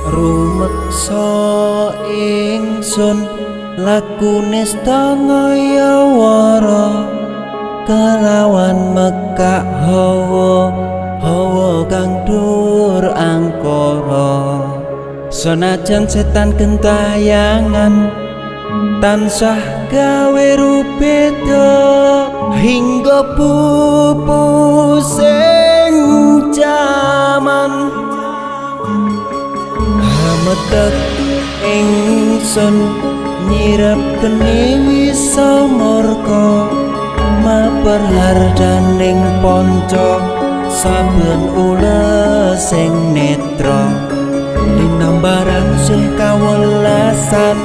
Rumeksa ingsun lakune stangayawara kelawan mekak hawa hawa kang dur angkara. Senajan setan gentayangan tansah gawe rubeda hingga pupus ing jaman. Hametek ingsun nyirep geni wisa murka maper hardaning panca saben ules sing netra linambaran sih kawelasan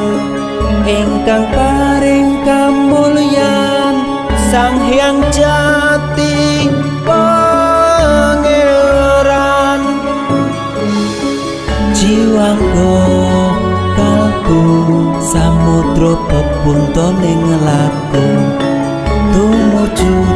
ingkang paring kamulyan Sang Hyang Jati Pangeran. Jiwangga kalbu samudra pepuntoning laku tumuju.